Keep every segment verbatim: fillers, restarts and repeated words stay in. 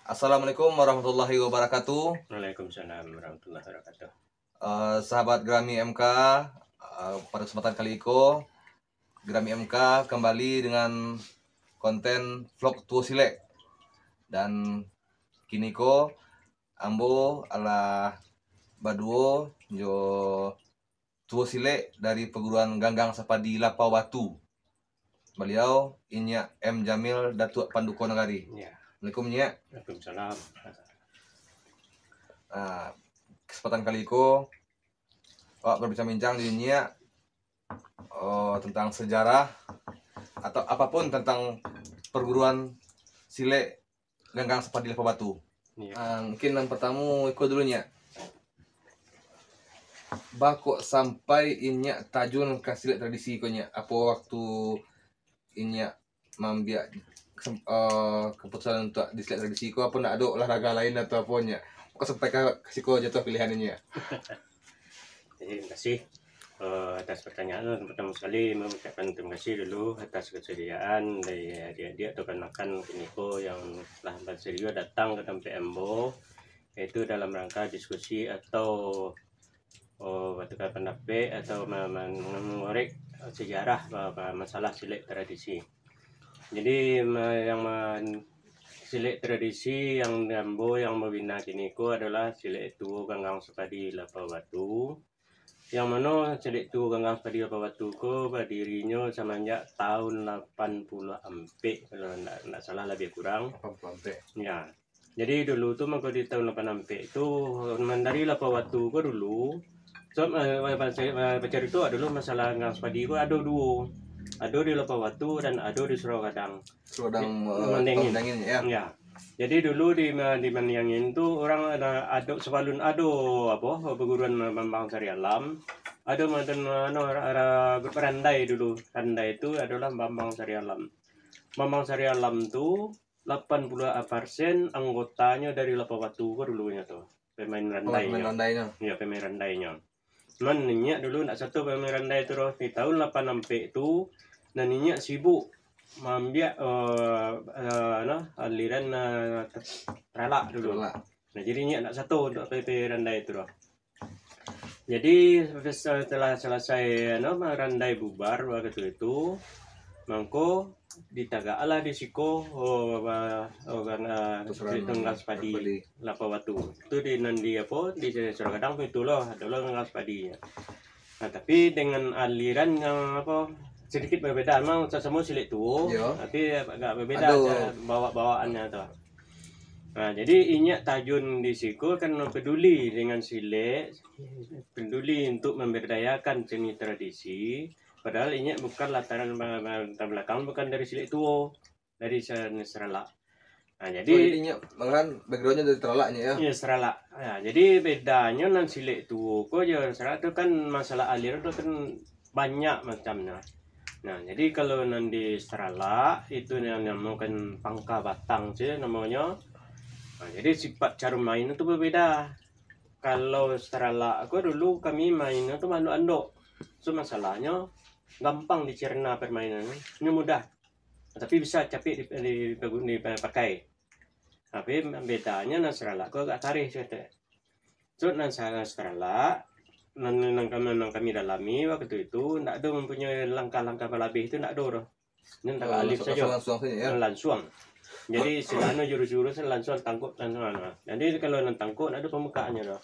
Assalamualaikum warahmatullahi wabarakatuh. Waalaikumsalam warahmatullahi wabarakatuh. Eh, sahabat Gerami M K, eh, pada kesempatan kali iko, Gerami M K kembali dengan konten vlog Tuo Silek. Dan kiniko ambo alah baduo jo Tuo Silek dari Perguruan Ganggang Sapadi Lapau Batu. Baliau Inyiak M Jamil Datuak Panduko Nagari. Ya. Assalamualaikum, Nyiak. Waalaikumsalam. Ah, kesempatan kali iko, awak berbincang-bincang di Inyiak, oh, tentang sejarah atau apapun tentang perguruan silek Ganggang Sapadi Lapau Batu. Iya. Ah, mungkin yang pertama iko dulu, Nyiak. Baa kok sampai Inyiak tajun ka silek tradisi ko, Nyiak? Apo waktu Inyiak maambiak kesem-, eh, keputusan untuk di silek tradisi ko, apo ndak ado olahraga lain atau apo, Nyiak? Kok sampai ka, ka siko jatuah pilihan, Nyiak? Jadi, terima kasih, eh, atas pertanyaan. Pertama sekali, mengucapkan terima kasih dulu atas kesediaan dari adik-adik atau kanakan kiniko yang telah bersedia datang ke tempat ambo, yaitu dalam rangka diskusi atau, oh, bertukar pendapat atau ma-, ma-, mengorek sejarah ma-, ma-, masalah silek tradisi. Jadi, ma-, yang ma-, silek tradisi yang ambo, yang babina kiniko adalah Silek Tuo Ganggang Sapadi Lapau Batu. Yang mano Silek Tuo Ganggang Sapadi Lapau Batu ko badirinyo samanjak tahun lapan puluah ampek, kalau ndak, ndak salah, labiah kurang. Lapan puluah ampek. Ya. Jadi, dulu tu, mangko di tahun lapan ampek tu, mandari Lapau Batu ko dulu, so, eh, ba-, ba-, bacarito dulu masalah Ganggang Sapadi ko ado duo. Ado di Lapau Batu dan ado di Surau Gadang. Surau Gadang, eh, Mandangin. Mandangin, ya. Ya. Jadi, dulu di Ma-, di Mandangin tu, urang ado, ado, sabalun ado, apo, perguruan Bambang Sari Alam, ado mantan, anu, ra-, ra-, Randai dulu. Randai tu adolah Bambang Sari Alam. Bambang Sari Alam tu, lapan puluah persen anggotanyo dari Lapau Batu ko dulunyo tu. Pemain randai. Oh, pemain randai nyo. Ya, pemain randai nyo. Cuman inyiak dulu ndak sato pemain randai tu doh. Di tahun lapan ampek tu, nan inyiak sibuk maambiak, eh, eh, ano, aliran, eh, ter-, teralak dulu. Teralak. Nah, jadi inyiak ndak sato untuk pemain randai tu doh. Jadi, setelah selesai, ano, randai bubar wakatu itu, mangko ditagaklah di siko, oh, ba-, oh, ganggang, Ganggang Sapadi, Lapau Batu. Tu di nan di apo, di Surau Gadang tu itulah, adolah Ganggang Sapadi. Nah, tapi dengan aliran yang apo, sedikit berbeda. Memang samo-samo silek tuo, tapi agak berbeda cara bawa-bawaannyo tu. Nah, jadi inyiak tajun di siko karena peduli dengan silek, peduli untuk memberdayakan seni tradisi, padahal inyiak bukan lataran ba-, ba-, latar belakang bukan dari silek tuo, dari sa-, Seralak. Nah, jadi, oh, jadi inyiak malahan backgroundnyo dari Seralak, inyiak, ya? Iya, Seralak. Nah, jadi bedanyo nan silek tuo ko jo Seralak tu kan masalah alir tu kan banyak macamnyo. Nah, jadi kalau nan di Seralak, itu yang namakan pangka batang tu namonyo. Nah, jadi sifat cara main tu berbeda. Kalau Seralak ko dulu kami main tu andok-andok. So, masalahnyo gampang dicerna permainan, nyo mudah. Tapi bisa capek di, di, dipakai. Tapi bedanyo nan Seralak ko agak kareh saketek. So, nan sa-, Seralak, nan, nan kami, nan kami dalami wakatu itu, ndak ado mempunyai langkah-langkah malabeh tu, ndak ado doh. Nan tagak alif sajo. Langsuang sajo, ya? Langsuang. Jadi, istilahnya jurus-jurus langsuang tangkok, langsuang, nah. Jadi, kalau nan tangkok, ndak ado pambukaannyo doh.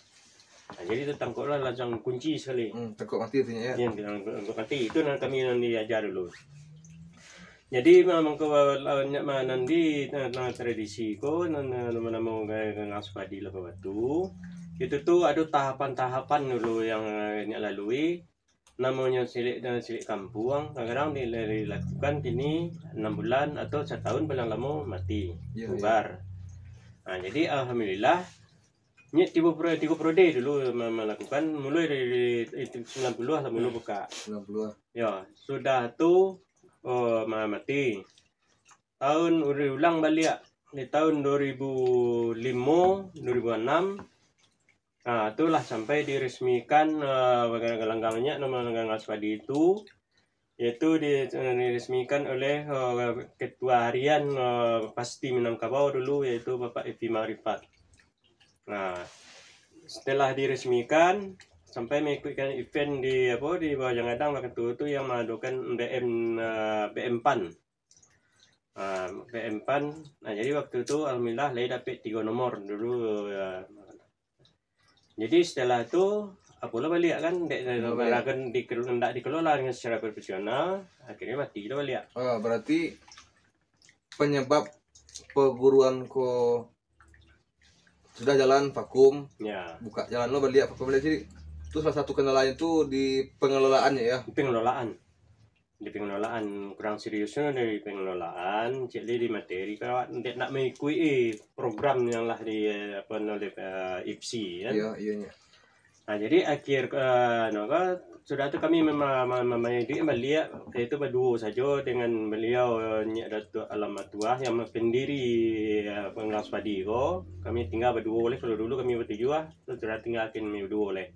Nah, jadi tu tangkok lah langsuang kunci sakali. Hmm, tangkok mati tu, ya? Ya, tangkok, tangkok mati. Itu nan kami nan diaja dulu. Jadi, ma-, mangko lawan nyo ma-, nan di, na-, na-, tradisi ko, nan, na-, namo-namo ga-, Ganggang Sapadi Lapau Batu. Itu tu ado tahapan-tahapan dulu yang, eh, nyo lalui. Namonyo silek, eh, silek kampuang, kadang-kadang di-, dilakukan kini enam bulan atau satahun paling lamo mati, bubar. Nah, jadi alhamdulillah, nyo tigo pro-, tigo periode dulu ma-, malakukan, mulai dari, dari sembilan puluah lah mulu buka. Sembilan puluah. Ya, sudah tu, oh, ma-, mati. Tahun uri-, ulang baliak di tahun dua ribu limo, dua ribu anam. Ah, tu lah sampai diresmikan, ah, galanggang nyo, namo galanggang Sapadi tu. yaitu di, diresmikan oleh, eh, ketua harian, eh, Pasti Minangkabau dulu, yaitu Bapak Evi Marifat. Nah, setelah diresmikan, sampai mengikutikan event di, apa, di Bawah Jangadang waktu tu yang mengadakan B M, eh, B M PAN. Ah, B M PAN. Nah, jadi waktu tu alhamdulillah lai dapek tigo nomor dulu, ya. Jadi setelah tu, apolah baliak kan, dek, Baliak. Kan dikelo-, ndak dikelola dengan secara profesional, akhirnya mati lah baliak. Ah, berarti penyebab perguruan ko sudah jalan vakum, Ya. buka jalan lo baliak vakum baliak. Jadi, tu salah satu kendalanya tu di pengelolaannya ya. Pengelolaan. Di pengelolaan, kurang seriusnya dari pengelolaan, cek di materi, kalau ndak, ndak mengikuti program yang lah di, apa, oleh, eh, IPSI, kan? Iya, iya, iya. Nah, jadi akhir, eh, no, kan, sudah tu kami mema-, mema-, mema-, duit baliak, yaitu baduo sajo dengan beliau, eh, Nyiak Datuak Alam Matuah yang pendiri, eh, Penggang Supadi ko. Kami tinggal baduo lah, kalau dulu kami batujuah, sudah tinggal kami baduo lah.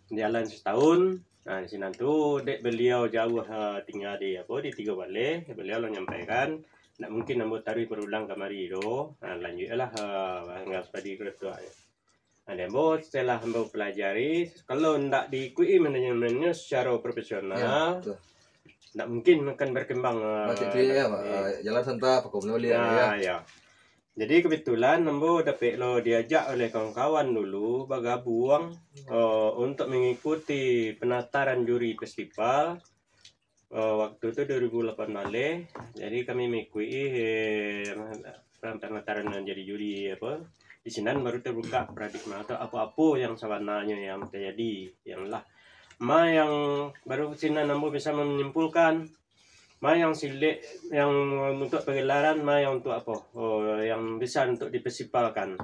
Jalan setahun, nah, di sinan tu, dek beliau jauah, eh, tinggal di, apa, di Tigo Baleh, beliau lah nyampaikan, ndak mungkin ambo taruih barulang kamari doh. Nah, lanjuiklah, eh, Penggang Supadi ko tu. Nah, dek ambo, setelah ambo pelajari, kalau ndak diikuti manajemennya secara profesional, Ya, betul. ndak mungkin akan berkembang, eh, Berarti itu ya, eh, eh, jalan santa, vakum baliak, ya. Nah, ya. Jadi, kebetulan ambo dapek lo diajak oleh kawan-kawan dulu bagabuang, eh, untuk mengikuti penataran juri festival. Eh, waktu tu dua ribu lapan baleh, jadi kami mengikuti, eh, penataran nan jadi juri, apa, di sinan baru terbuka paradigma atau apa-apa yang sabananyo yang terjadi, yang lah. Ma yang baru sinan ambo bisa menyimpulkan, ma yang silek yang untuk pagelaran, ma yang untuk apa, oh, yang bisa untuk difestivalkan.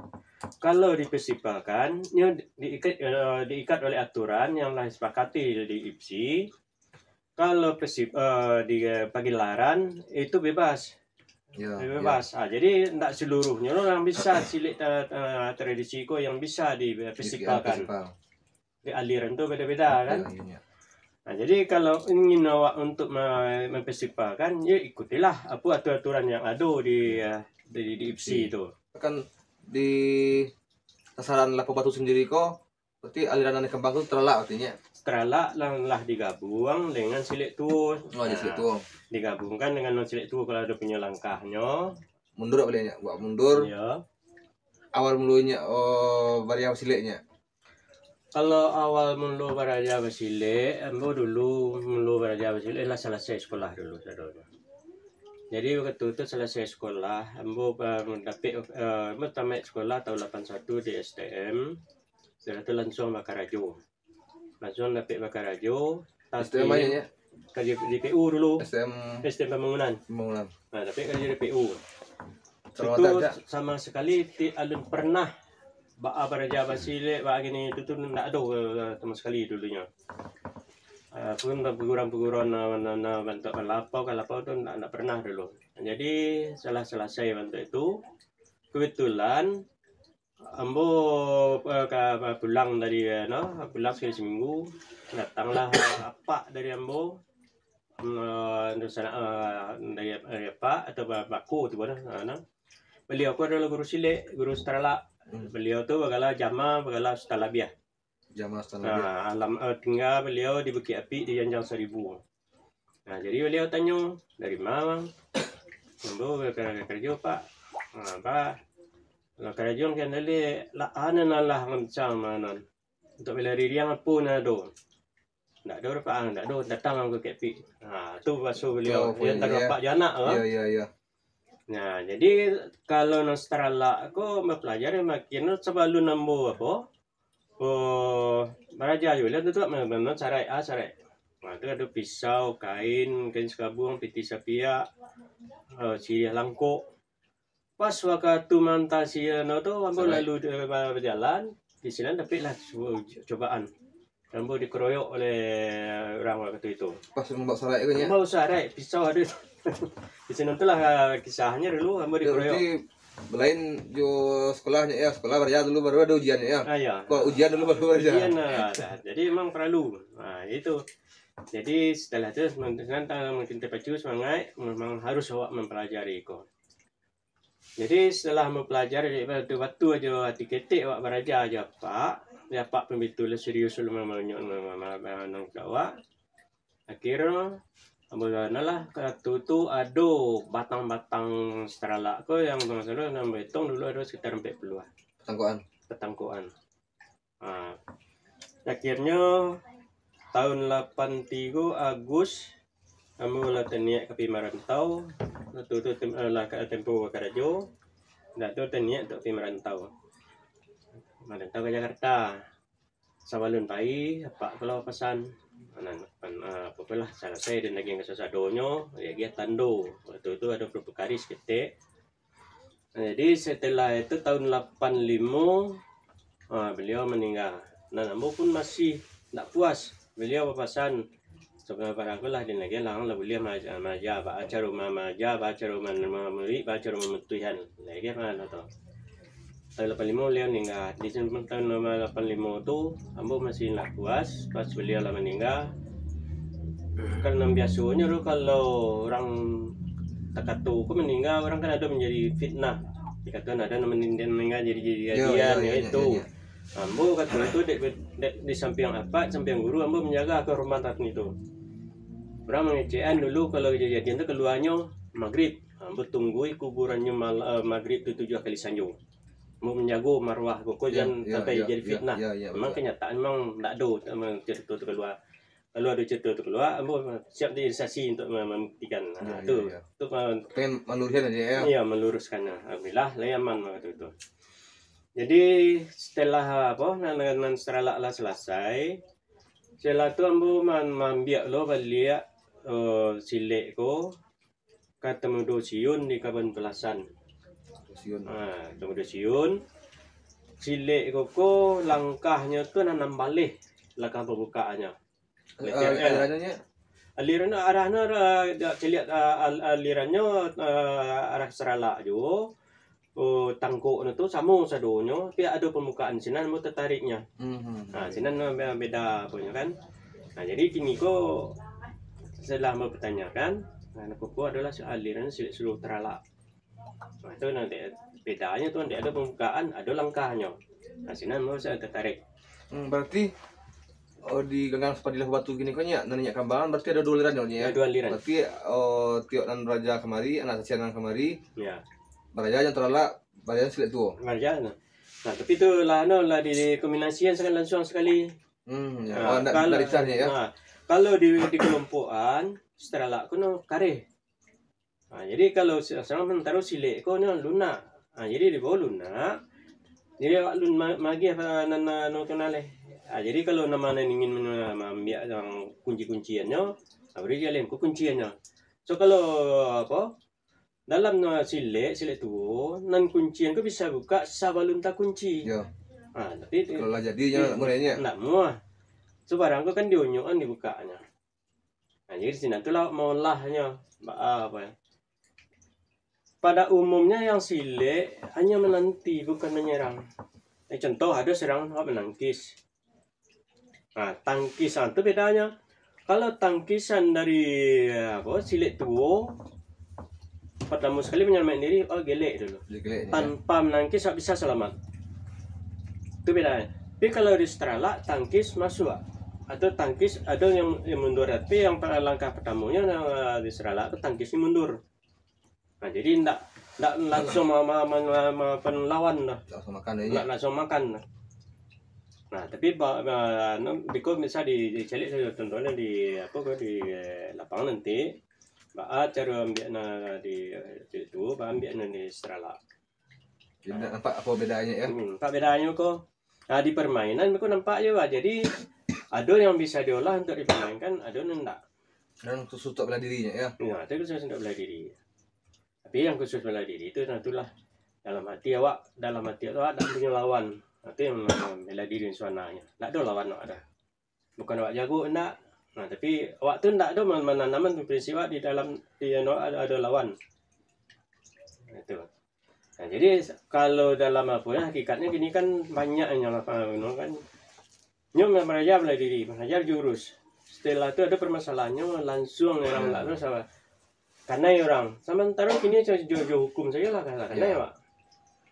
Kalau difestivalkan, nyo diikat, eh, diikat oleh aturan yang lah disepakati di IPSI. Kalau festi-, eh, di, eh, pagelaran, itu bebas. Ya, Bebas. Ah, jadi, ndak seluruhnyo lo yang bisa silek ta-, ta-, tradisi ko yang bisa di, eh, Di festivalkan. festival. Di aliran tu beda-beda, kan? Ya, iya, iya. Nah, jadi kalau ingin awak untuk me-, memfestivalkan, ya ikutilah apa aturan-aturan yang ado di, eh, di, di IPSI Iya. tu. Kan di sasaran Lapau Batu sendiri ko, berarti aliran nan dikembang tu teralak artinya? Teralak lah, lah digabung dengan silek tuo. Oh, ada silek Nah, tuo. digabungkan dengan non silek tuo kalau ado punyo langkahnyo. Mundur apa dia, Nyak? Buat mundur. Ya. Awal mulanya, oh, baraja basileknya? Kalau awal mulo baraja basilek, ambo dulu mulo baraja basilek lah salasai sekolah dulu sadonyo. Jadi, wakatu tu salasai sekolah, ambo, eh, dapek, eh, ambo tamaik sekolah tahun lapan satu di STM, sudah tu lansuang bakarajo. Lansuang dapek bakarajo, STM tapi aja, ya? Karajo di DPU dulu. STM STM pembangunan. Pembangunan. Nah, dapek karajo DPU. Kalau Itu tak ada. sama sekali ti alun pernah baa baraja basilek, baa gini, itu tu ndak ado, eh, sama sekali dulunyo. Eh, pun paguruan-paguruan, nah, nah, nah, bantuak balapau, kalapau tu ndak, ndak pernah dulu. Jadi, salah salasai bantuak itu, kebetulan ambo, eh, ka, pulang dari, eh, no, pulang sakali saminggu, datanglah apak dari ambo, eh, dunsanak, eh, dari, dari apak atau ba-, bako tu, nah, nah. Baliau ko adolah guru silek, guru sutaralak. Hmm. Baliau tu bagala Jama, bagala Sutan Labiah. Jama Sutan Labiah. Nah, alam, eh, tingga baliau di Bukik Apik, di Janjang Saribu. Nah, jadi baliau tanyo, "Dari ma, Bang?" "Ambo ka, ka, karajo, Pak." "Ah, Pak, lah karajo kan tadi, lah, anu nan lah rancang, manon. Untuk bela diri ang apo nan ado?" "Ndak ado, Pak, ang, ndak ado, datang ang ka Bukik Apik." Nah, tu baso baliau. Oh, Yang iya, tarapak iya. jo anak, kan? Iya, iya, iya. Nah, jadi kalau nan sutaralak ko bapalajar makin sabalun ambo apo, oh, baraja juo lah tu, tu memang saraik, ah, saraik. Nah, tu ado pisau, kain, kain sakabuang, pitih sapiak, eh, siriah langkok. Pas wakatu maanta siriah no tu, ambo Saraik. lalu, eh, ba-, bajalan, di sinan dapeklah cu-, cobaan. Ambo dikeroyok oleh urang wakatu itu. Pas mambao saraik ko, Nyak? Mambao saraik, pisau ado. Di sinan tu lah, ah, kisahnyo dulu, ambo Ya, dikeroyok. berarti balain jo sekolah, Nyak, ya. Sekolah baraja dulu, baru ado ujian, Nyak, ya. Ah, ya. Kok ujian dulu, baru baraja. Ujian, ah, nah, jadi memang paralu. Nah, itu. Jadi, setelah tu, semangat, semangat, makin terpacu semangat, memang harus awak mempelajari ko. Jadi, setelah mempelajari, batu-batu aja hati ketek, awak baraja aja, Pak. Ya, Pak, pembitu lah serius lu, memang nyo, memang, memang, memang, awak. Akhirnyo, ambo lah, katu tu ado batang-batang setralak ko yang, masalah, nan baetong dulu ado sekitar ampek puluah. Patangkoan. Patangkoan. Ha. Akhirnyo, tahun lapan tigo Agus, ambo lah taniaik ka pi marantau, waktu tu tem-, eh, lah ka tempo karajo, dah tu taniaik untuak pi marantau. Marantau ka Jakarta. Sabalun pai, apak ko lah pasan. Nan, pan, ah, apo ko lah, salasai den agiah kasadonyo, agiah tando. Waktu tu ado prupu karis ketek. Jadi, setelah itu, tahun lapan limo, ah, beliau maningga. Nan ambo pun masih ndak puas. Beliau bapasan, sabananyo pado aku lah, den agiah lah, lah buliah ma-, maaja, baa caro ma-, maaja, baa caro ma-, mamurik, baa caro mamutuihan. Lah agiah mah tu. Tahun lapan limo beliau maningga. Di tahun lapan limo tu, ambo masih ndak puas, pas beliau lah maningga. Kan nan biasonyo tu, kalau urang takato ko maningga, urang kan ado manjadi fitnah. Dikatokan ado nan manin-, maningga jadi, jadi Yo, jadian, yo, yo, yo, itu. Yo, yo. Ambo kato tu dek, dek di sampiang apak, sampiang guru, ambo manjaga kahormatan itu. Urang mangecekan dulu kalau jadi jadian tu kaluanyo magrib. Ambo tunggui kuburannyo mal-, eh, magrib tu tujuah kali sanjo. Ambo manjago marwah pokok Yo, jan yo, sampai yo, jadi yo, fitnah. Yo, yo, Memang betul. Kenyataan memang ndak ado, memang cerito tu kalua. Kalau ado cerito tu kalua, ambo siap jadi saksi untuak ma-, mambuktikan. Ha, Ya, tu, ya, ya. tu, ma-, Pengen meluruskan aja ya. Iya, meluruskan. Alhamdulillah, lah aman waktu tu. Jadi, setelah, apa, nan, nan, nan setralak lah selesai, setelah tu ambo man-, maambiak lo baliak, eh, silek ko ka Tamudo Siun di Kabun Palasan. Siun. Ha, Tamudo Siun. Silek ko, ko langkahnyo tu nan, nan baleh, langkah pambukakannyo. Eh, Betul, eh, ya. Alirannya? Aliran, arahnyo, arah, dak caliak, ah, al-, alirannyo, ah, arah setralak juo. Oh, tangkoknyo tu samo sadonyo, tapi ado pambukaan sinan, ambo tatariknyo. Hmm, hmm, Ha, hmm. Sinan be-, beda aponyo kan. Nah, jadi kini ko setelah ambo batanyakan, nah, nan ko adolah si-, aliran si-, setralak. Nah, itu nanti bedanyo tu, nanti ado pambukaan, ado langkahnyo. Nah, sinan ambo sa-, tatarik. Hmm, berarti, oh, di Ganggang Sapadilah Batu kini ko nyo, nan Niniak Kambangan, berarti ado duo aliran nyo, ya? Ado duo aliran. Berarti, oh, Tiok nan baraja kamari, anak Sasian nan kamari, Ya. baraja jan taralak, baraja silek tuo. Baraja, nah. Nah, tapi tu lah, anu, lah di-, dikombinasian sekali, langsung sekali. Hmm, ya. Nah, Oh, ndak, kalau, ndak dipisah nyo, ya? nah, kalau di, di kelompokan, setralak ko no kareh. Ha, jadi kalau se-, sementaro silek ko nyo lunak. Ha, jadi dibao lunak. Jadi awak lun-, ma-, magiah pa-, nan, nan, anu tu nah leh. Ha, jadi kalau nan ma-, nan ingin men-, maambiak yang kunci-kunciannyo, ha, bari jaleh ko kunciannyo. So kalau, apa, dalam, ah, silek, silek tuo, nan kuncian ko bisa bukak sabalun takunci. Yo. Ha, tapi tu Kalau lah jadi, nyo ndak mudah, nyo. ndak mudah. So barang ko kan dionyok-an dibukaknyo. Nah, jadi sinan tu lah maolahnyo. Ba-, apa, pada umumnyo yang silek hanyo mananti, bukan manyerang. Eh, contoh, ado serang, awak manangkis. Nah, tangkisan tu bedanyo. Kalau tangkisan dari, apa, silek tuo, pertamo sekali manyalamaik diri, oh, gelek dulu. Dia gelek, ya. Tanpa manangkis, awak bisa salamat. Tu bedanyo. Tapi kalau di setralak, tangkis masuak. Atau tangkis, ado yang, yang mundur. Tapi yang pa-, langkah pertamonyo, nah, di setralak tu tangkis ni mundur. Nah, jadi ndak, ndak langsung ma-, ma-, ma-, ma-, ma-, apa, lawan dah. Langsung makan dah, Ndak ya? langsung makan dah. Nah, tapi ba-, ba-, anu, biko bisa di, dicaliak sajo contohnyo di, apa ko, di, eh, lapangan nanti. Baa caro ambiaknyo di, eh, tu, baa ambiaknyo di setralak. Jadi, ndak nampak apo bedanyo, ya? Hmm, nampak bedanyo ko. Nah, di permainan ko nampak juo, bah. Jadi, ado yang bisa diolah untuk dipermainkan, ado nan ndak. Dan khusus untuk bela dirinyo, ya? Ya, itu khusus untuk bela diri. Tapi yang khusus bela diri itu, nah, itulah dalam hati awak, dalam hati awak ndak punyo lawan. Nah, itu yang bela diri sabananyo. Ndak ado lawan awak dah. Bukan awak jago, ndak. Nah, tapi awak tu ndak ado man-, mananaman tu prinsip awak di dalam, di anu, ado, ado lawan. Nah, itu. Nah, jadi, kalau dalam apo yo, hakikatnyo kini kan banyak yang lah, anu kan. Nyo baraja bela diri, baraja jurus. Setelah tu ado permasalahannyo, langsuang urang lah tu salah. Kanai urang. Samantaro kini jo, jo hukum sajo lah, lah kanai, Pak.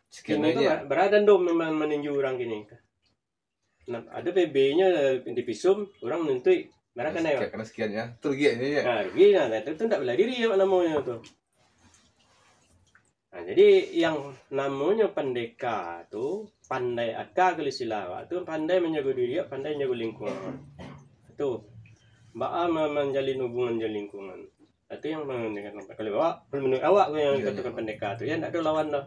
Sekian kini tu aja. Bara-, bara dando memang maninju urang kini. Nah, ado P B-nyo di visum, urang nuntuik, bara kanai, Pak. Sekian, kena sekian ya. Tu rugi aja ya. Nah, rugi lah. Nah, tu, tu ndak bela diri awak namonyo tu. Nah, jadi yang namonyo pandeka tu, pandai aka kalau istilah awak tu, pandai manjago diri, pandai manjago lingkungan. Tu, baa ma-, manjalin hubungan jo lingkungan. Itu yang ma-, kalau awak, kalau menurut awak tu yang dikatakan pandeka tu, ya ndak ado lawan doh.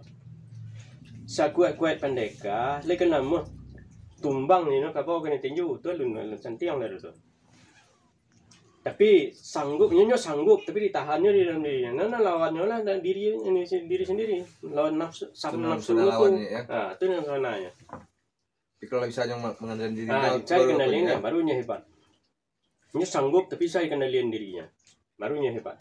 Sakuat-kuat pandeka, lai ka namuah tumbang ni no, kabau kena tinju, tu alun, alun santiang lah tu. Tapi sanggup, nyo, nyo sanggup, tapi ditahannyo di dalam dirinyo. Nah, nah, lawannyo lah, nah, diri, ini, si-, diri sendiri. Lawan nafsu, sam-, nafsu tu. Ha, tu yang sabananyo. Tapi kalau bisa nyo ma-, mangandali diri, ah, nyo cari baru kendalian hebat. Baru nyo hebat. Nyo sanggup, tapi bisa kendalian dirinyo. Baru nyo hebat.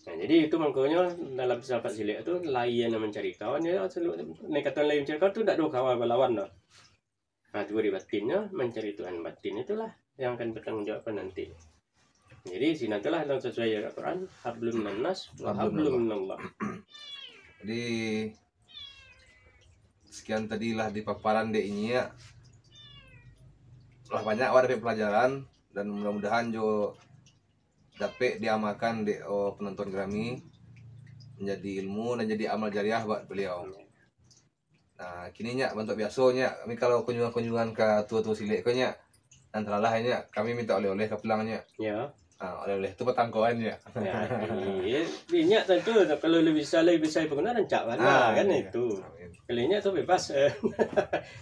Nah, jadi itu mangkonyo dalam filsafat silek tu, lai nan mancari kawan, ya, selalu, nek kato lai mancari kawan tu, ndak ado kawan balawan doh. Nah, tibo di batinnyo, mancari Tuhan batin itulah yang akan bertanggung jawabkan nanti. Jadi, sinan tu lah, sasuai jo Al-Quran, hablum minannas, wa hablum minallah. Jadi, sekian tadi lah dipaparan dek inyiak. Lah banyak awak dapek pelajaran, dan mudah-mudahan jo dapek diamalkan dek, oh, penonton kami, menjadi ilmu dan jadi amal jariah buat beliau. Nah, kini nyak bantuak biaso nyak, kami kalau kunjungan-kunjungan ka tuo-tuo silek ko nyak, nan talalah nyak, kami minta oleh-oleh ka pulang nyak. Ya. Ah, oleh-oleh tu patangkoan nyak. Ya, iya. Nyak tantu kalau lebih bisa, lebih bisa paguno rancak bana, ah, kan iya. Itu. Amin. Kalau nyak tu bebas.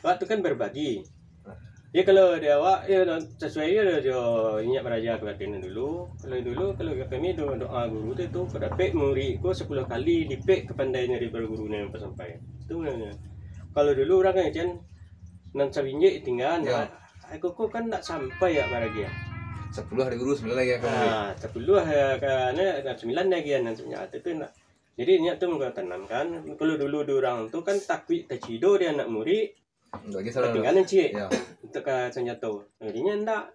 Waktu kan berbagi. Ya, kalau di awak, ya, sasuai jo, jo inyak baraja kabatinan dulu. Kalau dulu, kalau kami do-, doa guru tu, tu, kok dapek murid ko sapuluah kali lipek kapandainyo daripado guru nan pasampai. Tu nyo. Kalau dulu urang kan, Cen, nan saringgit tingga, ya. Nah, aku ko kan ndak sampai ya baragiah. Sapuluah dari guru, sambilan lagi ka murid. Ah, sapuluah ya, ka, ni, sambilan lagi nan sabananyo tu, tu ndak. Jadi, inyak tu mangko tanamkan. Kalau dulu di urang tu kan takuik tacido di anak murid, Bagi saudara. Tingga nan ciek. Ya. Untuak ka sanjato. Jadinyo ndak.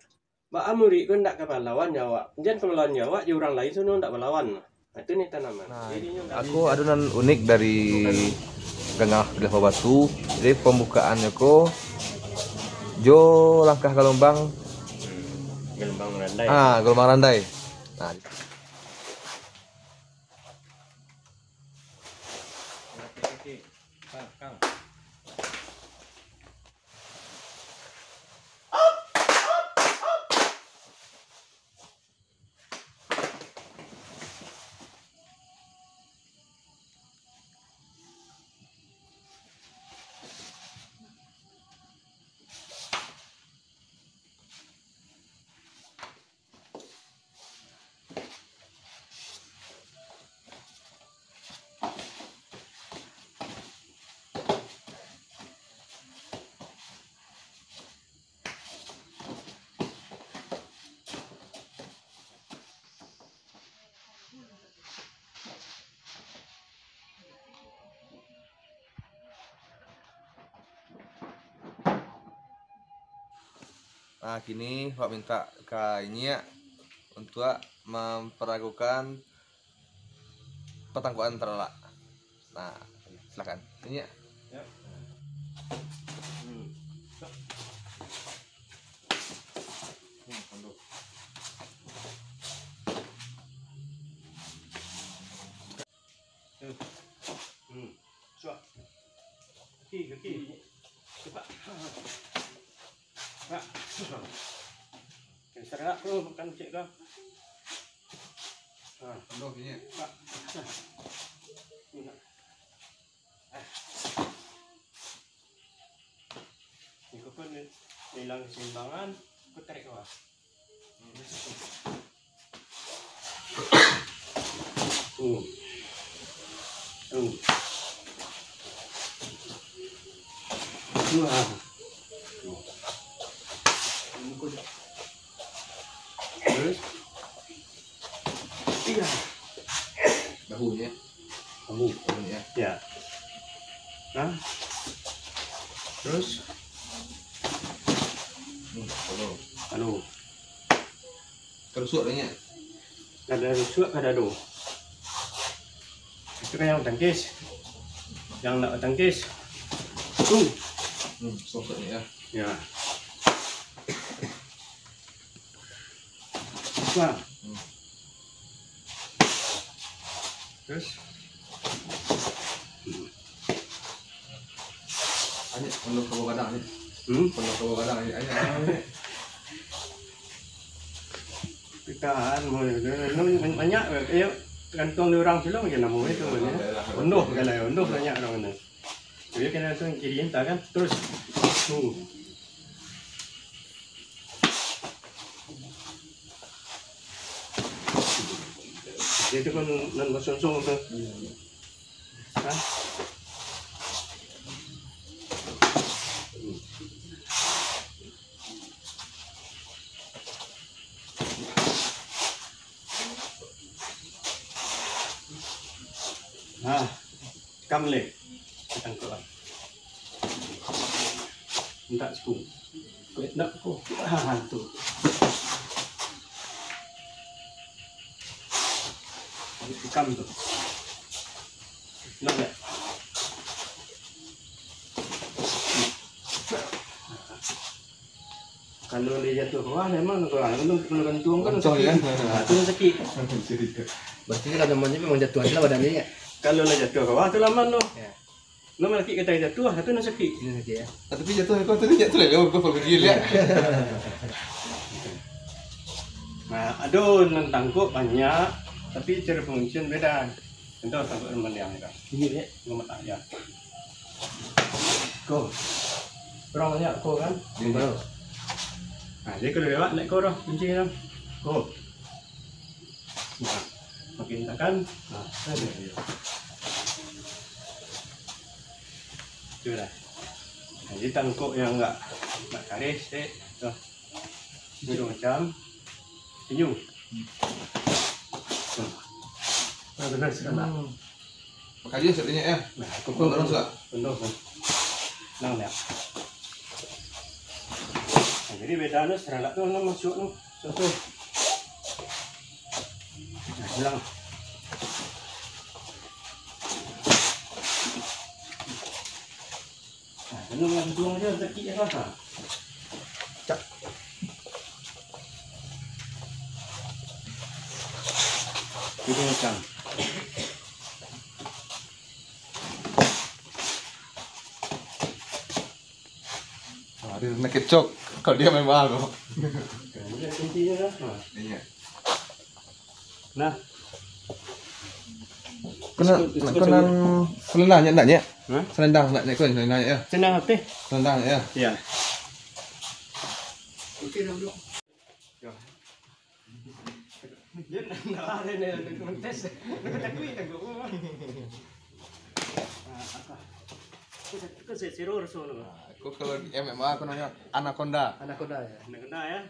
Baa murid ko ndak ka balawan jo awak. Jan ka balawan jo awak, jo urang lain suno ndak balawan. Nah, itu ni tanaman. Nah, jadinyo ndak. Aku ado nan unik dari Gangah Bilah Pabatu. Jadi pambukaannyo ko jo langkah galombang. Hmm. Galombang randai. Ah, galombang randai. Nah. Nah, kini awak mintak ka inyiak untuak mamparagokan patangkokan taralak. Nah, silakan. Inyiak. Ya. Hmm. Hmm, tunduk. Hmm. Suah. Kaki, kaki. Cepat. Pak. Geser gerak tu, bukan cek kau. Ha. Tunduk sini. Pak. Ni nak. Ah. Ni kau kan hilang keseimbangan, kau tarik ke bawah. Hmm. Hmm. Wah. Terus? Iya. Bahunya. Bahu. Bahunya. Ya. Nah. Terus? Hmm, anu. Anu. Rusuak banyak. Kada rusuak, kada ado. Itu kan yang tangkis. Yang nak tangkis. Tu. Hmm, sosok ni ya. Ya. Wah. Hmm. Terus? Anjak, pondok kawa gadang, anjak. Hmm? Pondok kawa gadang, anjak, anjak, anjak. Tahan, banyak, ayo, tergantung di orang silang je namo itu, ya. Unduh, kalau unduh banyak orang tu. Jadi kena langsung kiri entah kan, terus. Hmm. Dia tu kan nan basungsung tu. Ha? Ha. Kam leh, tangkok lah. Minta siku. Kau nak ko. Ah, tu. Kam tu. Nak tak? Kalau dia jatuah ke bawah, memang kurang. Kalau, kalau gantung kan, gantung, sakit. Ya? Ah, tu yang sakit. Berarti kalau namanya memang jatuh aja lah badannya, ya? Kalau lah jatuah ke bawah, tu laman tu. Ya. Nah, malakik katai jatuah, tu nan sakik. Nan sakik, ya. Ah, tapi jatuah kau tu, dia tu lah, kau, kau pergi lihat. Nah, ado nan tangkok banyak, tapi cara penguncian beda. Contoh tangkok nan maliang tu. Ini, ya. Ngomong tak, ya. Ko. Kurang banyak ko, kan? Ini baru. Nah, jadi kalau lewat, naik ko dah, kunci dah. Ko. Nah, makin tekan. Nah, ada dia. Tu dah. Nah, jadi tangkok yang agak, agak kareh, eh. Tuh. Dia macam senyum. Hmm. Nah, benar, sekarang. Hmm. Makajih sabanyak, ya. Nah, aku pun terus, Kak. Unduh, kan. Nang, ya. Nah, jadi beda anu, seralak tu, anu, masuk tu. Susu. Nah, hilang. Nah, kena langsung aja, sakit ya, Kak. Cak. Ini macam. Ah, dia nak kecok. Kalau dia main mahal tu. Nah, ini kuncinya, Kak. Nah. Iya. Nah. Kena, nak kena selendang nyo, nak nyo? Hah? Selendang nak nyo, selendang nyo, ya? Selendang apa? Selendang, ya? Iya. Oke, dah, bro. Ya. Dia nak, nak lari ni, nak tes. Nak takui, takut. Ah, apa? Kau se-, kau se-, siro raso tu. Ah, aku kalau M M A aku namanya anaconda. Anaconda, ya. Anaconda, ya.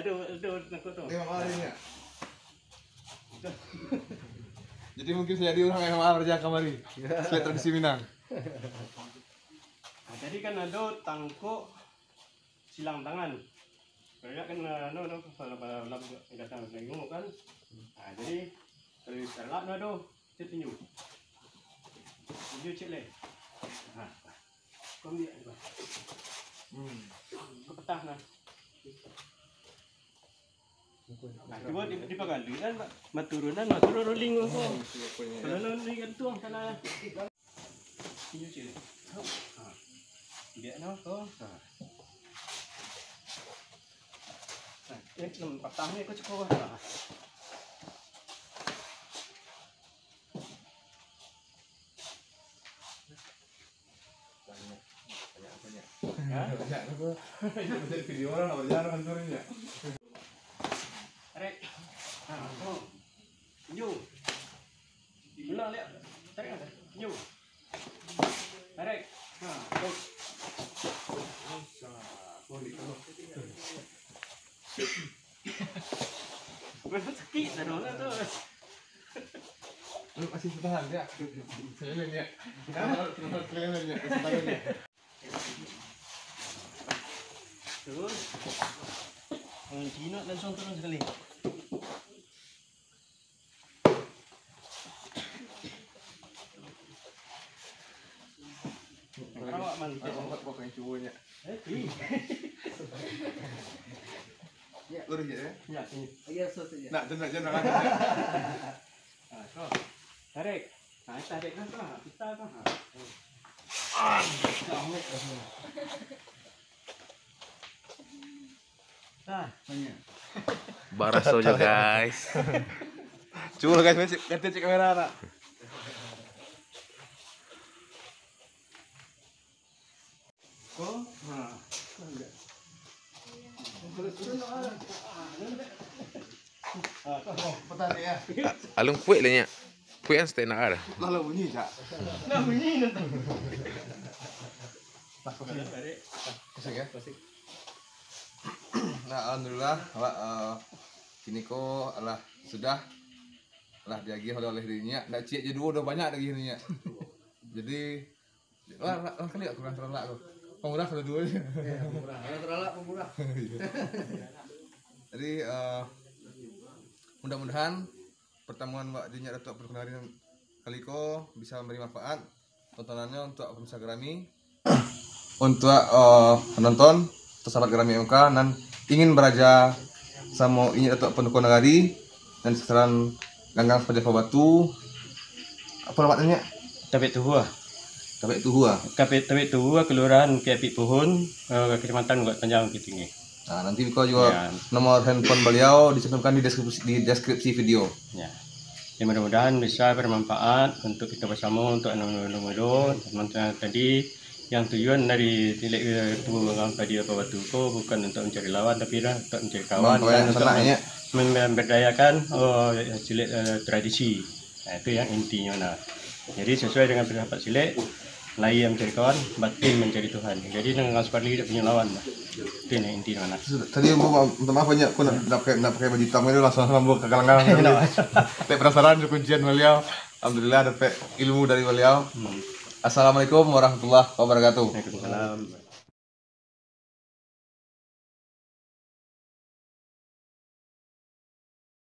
Aduh, aduh, takut tu. Dia marah ni. Jadi mungkin saya jadi orang M M A raja kamari. Sesuai tradisi Minang. Nah, jadi kan ado tangkok silang tangan. Kalau kan, anu, anu, kalau, kalau, kalau datang dari ngomong kan. Nah, jadi kalau di Tarlak tu ado. Cek tinju. Tinju cek leh. Ha. Kau ambil tu. Hmm. Kau petah nah. Nah, cuba di, di pagala kan, Pak. Maturunan, maturun rolling tu. Hmm, cuba punya, ya. Kalau rolling gantung salah. Tinju cek leh. Ha. Ambil no, tu. Ha. Nah, eh, patah ni kau cukup. Ha. Banyak, banyak, banyak. Hah? Banyak apa? Banyak video orang nak berjalan hancurnya. Tarik. Ha, tu. Tunjuk. Ulang lihat. Tarik atas. Tunjuk. Tarik. Ha, tu. Sakit dah orang tu. Lu masih tahan, ya? Saya ni, ya. Kenapa? Kenapa kalian ni, ya? Masih tahan, ya? Terus. Yang Cina langsung turun sekali. Buat, buat, buat, buat, cubo nyo. Eh, ih. Lurus je, eh? Ya, sini. Nak, jangan, jangan. Ah, kau. Tarik. Ah, tarik kan, kau. Kita kan. Ah. Ah, banyak. Baraso jo, guys. Cubo lah, guys, cek, ganti cek kamera nak. Ko, ha. Alun puek lah nyo. Puek kan stand up lah. Lah, lah bunyi, Cak. Lah bunyi nanti. Nah, pusing. Pusing, ya? Pusing. Nah, alhamdulillah, awak, eh, kini ko alah sudah, alah diagiah oleh, oleh dirinya. Ndak ciek je duo, udah banyak diagiah dirinya. Jadi, lah, lah, lah kali aku kurang terlak tu. Pemurah kalau duo je. Ya, pemurah. Kalau terlak, pemurah. Jadi, eh, mudah-mudahan pertemuan wak Jinyak Datuk Abdul Konarin kali ko bisa memberi manfaat tontonannyo untuk pemirsa Garami, untuk, eh, penonton, sahabat Garami M K nan ingin baraja samo Inyiak Datuk Paduko Nagari dan sekitaran Ganggang Sepaja Pabatu. Apa alamatnyo, Nyiak? Tapek Tuhua. Tapek Tuhua. Tapek, Tapek Tuhua, Kelurahan Bukik Apik Puhun, eh, Kecamatan Bukak Panjang, Bukittinggi. Nah, nanti ko juo, ya, nomor handphone beliau dicantumkan di deskripsi, di deskripsi video. Ya. Ya, mudah-mudahan bisa bermanfaat untuk kita bersama, untuk anak muda-muda, teman-teman tadi. Yang tujuan dari Silek, eh, Tubuh Ganggang Sepaja Pabatu ko bukan untuk mencari lawan, tapi dah untuk mencari kawan dan untuk mem-, memberdayakan, oh, silek, eh, tradisi. Nah, itu yang intinyo, nah. Jadi, sesuai dengan filsafat silek, lahia mancari kawan, batin mancari Tuhan. Jadi, dengan Ganggang Supardi dak punyo lawan, nah. Itu yang intinyo, nah. Tadi ambo ma-, minta maaf banyak, aku nak, nak pakai, nak pakai baju hitam tu, langsung ambo ka galanggang. Dek penasaran jo kuncian baliau. Alhamdulillah, dapek ilmu dari baliau. Hmm. Assalamualaikum warahmatullahi wabarakatuh. Waalaikumsalam.